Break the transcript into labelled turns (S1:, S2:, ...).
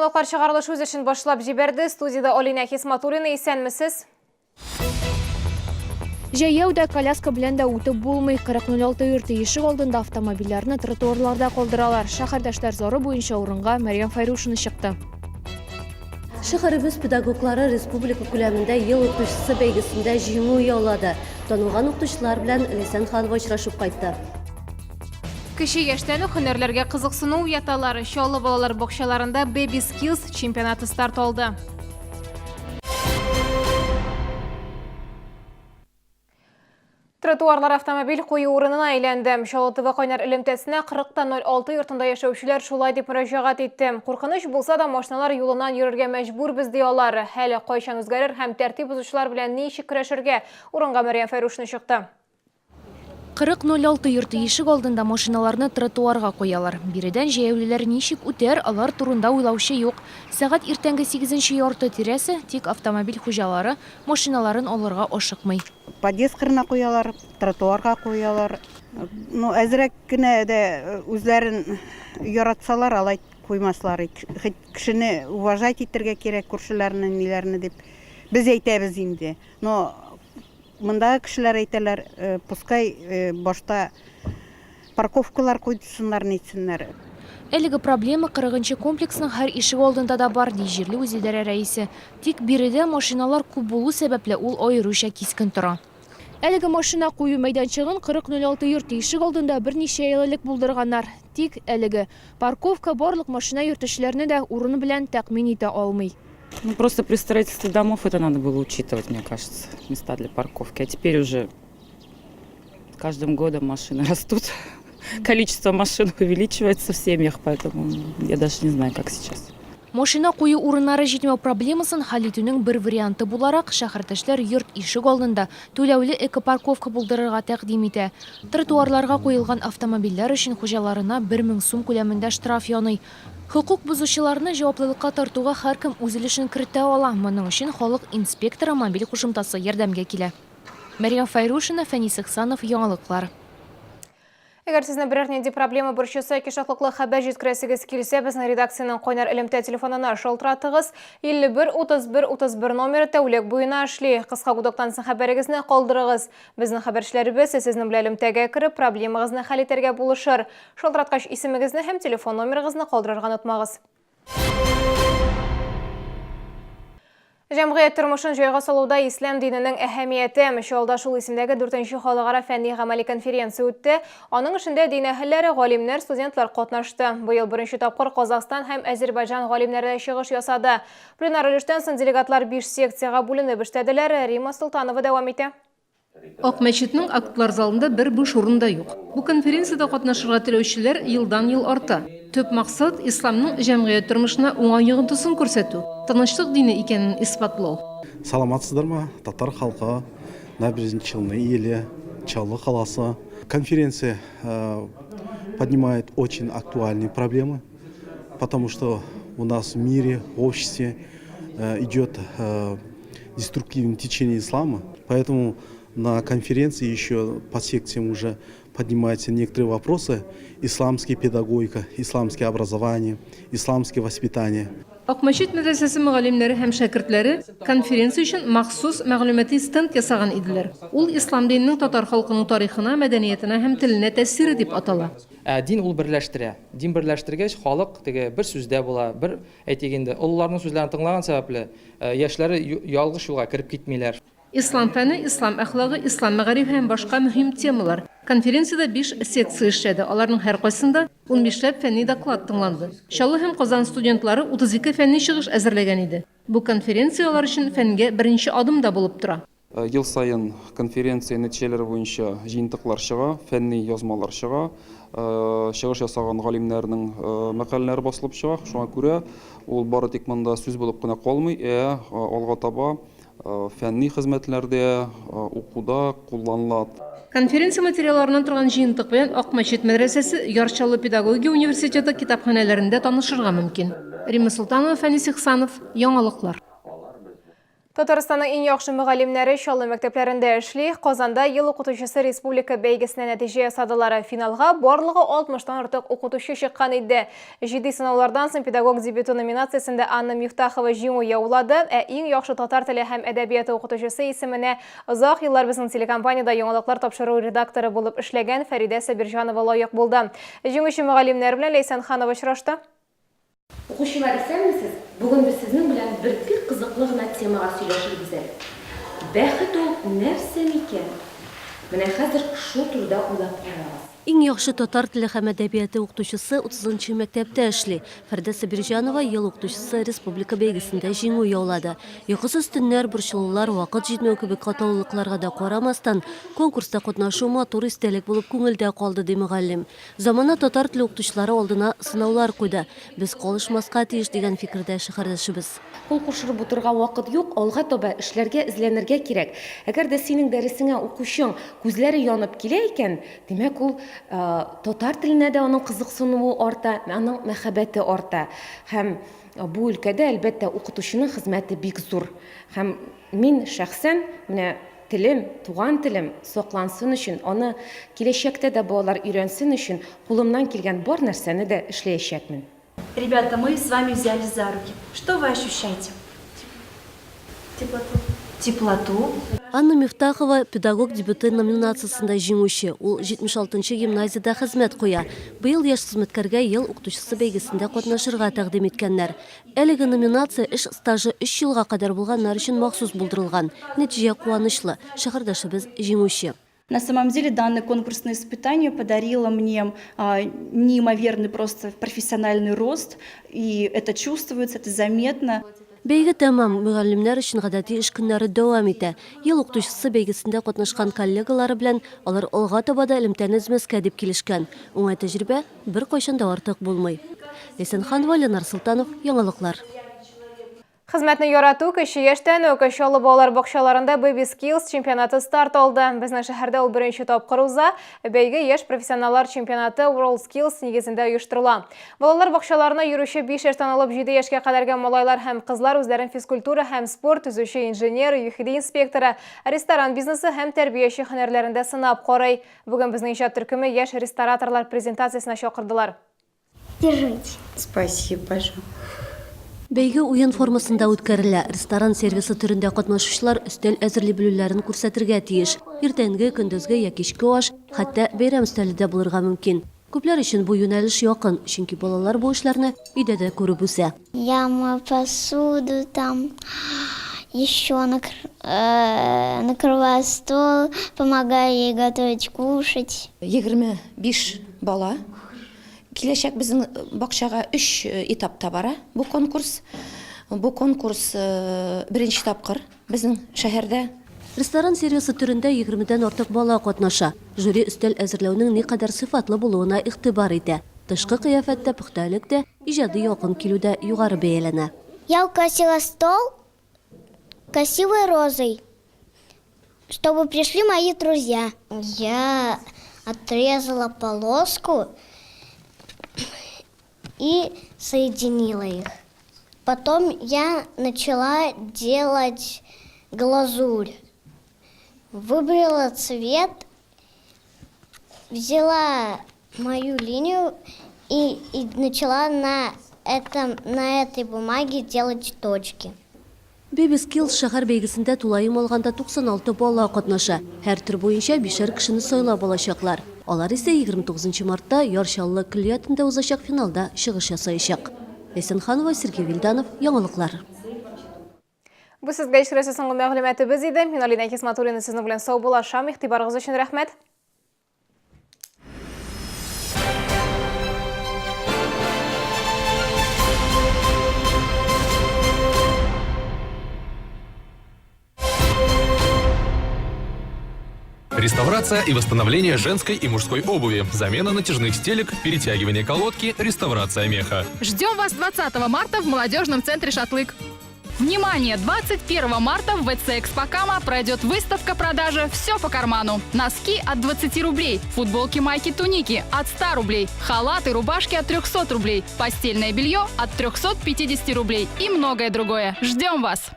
S1: Яңалыклар чыгарылыш үз эшен башлап җибәрде. Студиядә Алинә Хисматуллина. Исәнмесез.
S2: Җәяү дә, коляска белән дә үтеп булмый. 40.06 йорты ишек алдында автомобильләрне тротуарларда калдыралар. Шәһәрдәшләр зары буенча урынга Мәрьям Фәйрушина чыкты.
S3: Шәһәребез педагоглары республика күләмендә Ел укытучысы бәйгесендә җиңү яулады. Танылган укытучылар белән Ләйсән Ханова очрашып кайтты.
S1: Кече яшьтән үк һөнәрләргә кызыксыну уяталар. Чаллы балалар бакчаларында Baby Skills чемпионаты старт алды. Тротуарлар автомобиль кую урынына әйләнде. Чаллы ТВ кайнар элемтәсенә 40.06 йортында яшәүчеләр шулай дип мөрәҗәгать итте. Куркыныч булса да машиналар юлыннан йөрергә мәҗбүрбез, ди алар. Хәл кайчан үзгәрер һәм тәртип бозучылар белән ничек көрәшергә? Урынга Мәрьям Фәйрушина чыкты.
S2: 40.06 йорты ишек алдында машиналарны тротуарга куялар. Биредән җәяүлеләр ничек үтәр, алар турында уйлаучы юк. Сәгать иртәнге сигезенче ярты тирәсе, тик автомобиль хуҗалары машиналарын алырга ашыкмый.
S4: Подъезд кырына куялар, тротуарга куялар. Ну, әзрәк кенә дә үзләрен яратсалар, алай куймаслар. Хоть кешене уважать итәргә кирәк, күршеләрне, ниләрне дип без әйтәбез инде. Но Мондагы кешеләр әйтәләр, пускай башта парковкалар куйсыннар, нитсеннәр.
S2: Әлеге проблема 40 нчы комплексның һәр ишек алдында да бар, ди җирле үзидарә рәисе. Тик биредә машиналар күп булу сәбәпле, ул аеруча кискен тора. Әлеге машина кую мәйданчыгын 40.06 йорты ишек алдында берничә ел элек булдырганнар. Тик әлеге парковка барлык машина йөртүчеләрне дә урын белән тәэмин итә алмый.
S5: Ну, просто при строительстве домов это надо было учитывать, мне кажется, места для парковки. А теперь уже каждым годом машины растут, количество машин увеличивается в семьях, поэтому я даже не знаю, как сейчас.
S2: Машина кую урыннары җитмәү проблемасын хәл итүнең бер варианты буларак, шәһәрдәшләр йорт ишек алдында түләүле экопарковка булдырырга тәкъдим итә. Тротуарларга куелган автомобильләр өчен хуҗаларына 1000 сум күләмендә штраф яный. Хокук бозучыларны җаваплылыкка тартуга һәркем үз өлешен кертә ала. Моның өчен Халык инспекторы мобиль кушымтасы ярдәмгә килә. Мәрьям Фәйрушина, Фәнис Ихсанов, Яңалыклар.
S1: Әгәр сезне берәр нинди проблема борчыса яки шатлыклы хәбәр җиткерәсегез килсә, безнең редакциянең кайнар элемтә телефонына шалтыратыгыз. 51 31 31 номеры тәүлек буена эшли. Кыска гудоктан соң хәбәрегезне калдырыгыз. Безнең хәбәрчеләребез сезнең белән элемтәгә кереп, проблемагызны хәл итәргә булышыр. Шалтыраткач исемегезне һәм телефон номерыгызны калдырырга онытмагыз. Җәмгыять тормышын җайга салуда ислам диненең әһәмияте. Чаллыда шул исемдәге 4 халыкара фәнни-гамәли конференция үтте. Аның эшендә дин әһелләре, галимнәр, студентлар катнашты. Быел беренче тапкыр Казахстан һәм Әзербайҗан галимнәре дә чыгыш ясады. Пленар өлештән соң делегатлар биш секциягә бүленеп эшләделәр. Римма Солтанова дәвам итә.
S6: Ак мәчетнең актлар залында бер буш урын да юк. Бу конференциядә катнашырга теләүчеләр елдан-ел арта. Төп максат, исламның җәмгыять тормышына уңай йогынтысын күрсәтү, тынычлык дине икәнен исбатлау.
S7: Саламатсыздармы, татар халкы, Набережные Челны иле, Чаллы каласы. Конференция поднимает очень актуальные проблемы, потому что у нас в мире, в обществе идет деструктивное течение ислама. Поэтому на конференции еще по секциям уже поднимаются некоторые вопросы. Исламская педагогика, исламское образование, исламское воспитание.
S6: Ак мәчет мәдрәсәсе мөгаллимнәре һәм шәкертләре конференция өчен махсус мәгълүмати стенд ясаган иделәр. Ул Ислам диненең татар халкының тарихына, мәдәниятенә һәм теленә тәэсире дип атала.
S8: Ә дин ул берләштерә. Дин берләштергәч, халык теге бер сүздә була, бер, әйтик инде, олыларның сүзләрен тыңлаган сәбәпле, Яшьләре ялгыш юлга кереп китмиләр.
S6: Ислам фәне, ислам әхлагы, ислам мәгарифе һәм башка мөһим темалар. Конференциядә биш секция эшләде, аларның һәркайсында унбишләп фәнни доклад тыңланды. Чаллы һәм Казан студентлары 32 фәнни чыгыш әзерләгән иде. Бу конференция алар өчен фәнгә беренче адым да булып тора.
S9: Ел саен конференция нәтиҗәләре буенча җыентыклар чыга, фәнни язмалар чыга, чыгыш ясаган галимнәрнең мәкаләләре басылып чыга. Шуңа күрә ул бары тик монда сүз булып кына калмый, ә алга таба фәнни хезмәтләрдә, укуда кулланыла.
S6: Конференция материалларыннан торган җыентык белән Ак мәчет мәдрәсәсе, Яр Чаллы педагогия университеты китапханәләрендә танышырга мөмкин. Римма Солтанова, Фәнис Ихсанов, Яңалыклар.
S1: Татарстанның иң яхшы мөгаллимнәре Чаллы мәктәпләрендә эшли. Казанда Ел укытучысы республика бәйгесенә нәтиҗә ясадылар. Финалга барлыгы 60 тан артык укытучы чыккан иде. Җитди сынаулардан соң Педагог дебюты номинациясендә Анна Мифтахова җиңү яулады, ә Иң яхшы татар теле һәм әдәбияты укытучысы исеменә озак еллар безнең телекомпаниядә яңалыклар тапшыруы редакторы булып эшләгән Фәридә Сабирҗанова лаек булды. Җиңүче мөгаллимнәр белән Ләйсән Ханова очрашты.
S10: Укучылар, исәнмесез! Бүген без сезнең белән бер бик кызыклы гына темага сөйләшербез әле. Бәхет ул нәрсә микән? Менә хәзер шул турыда уйлап карагыз.
S3: Иң яхшы татар теле һәм әдәбияты укытучысы утызынчы мәктәптә эшли. Фәрдә Сабирҗанова Ел укытучысы республика бәйгесендә җиңү яулады. Йокысыз төннәр, борчылулар, вакыт җитмәү кебек катлаулылыкларга да карамастан, конкурста катнашу матур истәлек булып күңелдә калды, ди мөгаллим. Замана татар теле укытучылары алдына сынаулар куйды. Без калышмаска тиеш, дигән фикердә шәһәрдәшебез.
S10: Кул кушырып утырырга вакыт юк, алга таба эшләргә, эзләнергә кирәк. Әгәр дә синең дәресеңә укучың күзләре янып килә икән, димәк, ул татар теленә дә аның кызыксынуы арта, аның мәхәббәте арта. Һәм бу өлкәдә, әлбәттә, укытучының хезмәте бик зур. Һәм мин шәхсән менә Телем, туган телем саклансын өчен, аны киләчәктә дә балалар өйрәнсен өчен кулымнан килгән бар нәрсәне дә эшләячәкмен.
S11: Ребята, мы с вами взялись за руки. Что вы ощущаете? Теплоту. Теплоту.
S3: Анна Мифтахова, Педагог дебюты номинациясендә җиңүче. Ул 76 нчы гимназиядә хезмәт куя. Быел яшь хезмәткәргә Ел укытучысы бәйгесендә катнашырга тәкъдим иткәннәр. Әлеге номинация эш стажы өч елга кадәр булганнар өчен махсус булдырылган. Нәтиҗә куанычлы, шәһәрдәшебез җиңүче.
S11: На самом деле данное конкурсное испытание подарило мне неимоверный просто профессиональный рост, и это чувствуется, это заметно.
S3: Бәйге тәмам, мөгаллимнәр өчен гадәти эш көннәре дәвам итә. Ел укытучысы бәйгесендә катнашкан коллегалары белән алар алга таба да элемтәне өзмәскә дип килешкән. Уңай тәҗрибә Беркайчан да артык булмый. Ләйсән Ханова, Ленар Солтанов, Яңалыклар.
S1: Хезмәтне ярату кече яшьтән үк Чаллы балалар бакчаларында Baby Skills чемпионаты старт алды. Безнең шәһәрдә ул беренче тапкыр уза. Бәйге яшь профессионаллар чемпионаты World Skills нигезендә оештырыла. Балалар бакчаларына йөрүче 5 яшьтән алып 7 яшькә кадәрге малайлар һәм кызлар үзләрен физкультура һәм спорт, төзүче инженер, ЮХИДИ инспекторы, ресторан бизнесы һәм тәрбияче һөнәрләрендә сынап карый. Бүген безнең иҗат төркеме яшь рестораторлар презентациясенә чакырдылар.
S12: Держите. Спасибо большое.
S3: Бәйге уен формасында үткәрелә. Ресторан сервисы төрендә катнашучылар өстәл әзерли белүләрен күрсәтергә тиеш. Иртәнге, көндезге я кичке аш, хәтта бәйрәм өстәле дә булырга мөмкин. Күпләр өчен бу юнәлеш якын, чөнки балалар бу эшләрне өйдә дә күреп үсә.
S12: Я мою посуду там, еще накрываю стол, помогаю ей готовить кушать.
S13: 25 бала киләчәк безнең бакчага. Өч этапта бара бу конкурс. Бу конкурс беренче тапкыр безнең шәһәрдә.
S3: Ресторан сервисы төрендә егермедән артык бала катнаша. Жюри өстәл әзерләүнең никадәр сыйфатлы булуына игътибар итә. Тышкы кыяфәт тә, пөхтәлек тә, иҗади якын килү дә югары бәяләнә.
S12: Я украсила стол красивой розой, чтобы пришли мои друзья. Я отрезала полоску и соединила их. Потом я начала делать глазурь. Выбрала цвет, взяла мою линию и, и начала на, этом, на этой бумаге делать точки.
S3: Baby Skills шәһәр бәйгесендә тулаем алганда 96 бала катнаша. Һәр төр буенча бишәр кешене сайлап алачаклар. Алар исә 29 нчы мартта Яр Чаллы көллиятендә узачак финалда чыгыш ясаячак. Ләйсән Ханова, Сергей Вильданов, Яңалыклар.
S1: Бу сезгә иштерәсе соңгы мәгълүматыбыз иде. Мин Алина Хисматуллина сезнең белән саубуллашам. Игътибарыгыз өчен рәхмәт.
S14: Реставрация и восстановление женской и мужской обуви, замена натяжных стелек, перетягивание колодки, реставрация меха.
S15: Ждем вас 20 марта в молодежном центре «Шатлык». Внимание! 21 марта в ВЦ «Экспокама» пройдет выставка продажи «Все по карману». Носки от 20 рублей, футболки, майки, туники от 100 рублей, халаты, рубашки от 300 рублей, постельное белье от 350 рублей и многое другое. Ждем вас!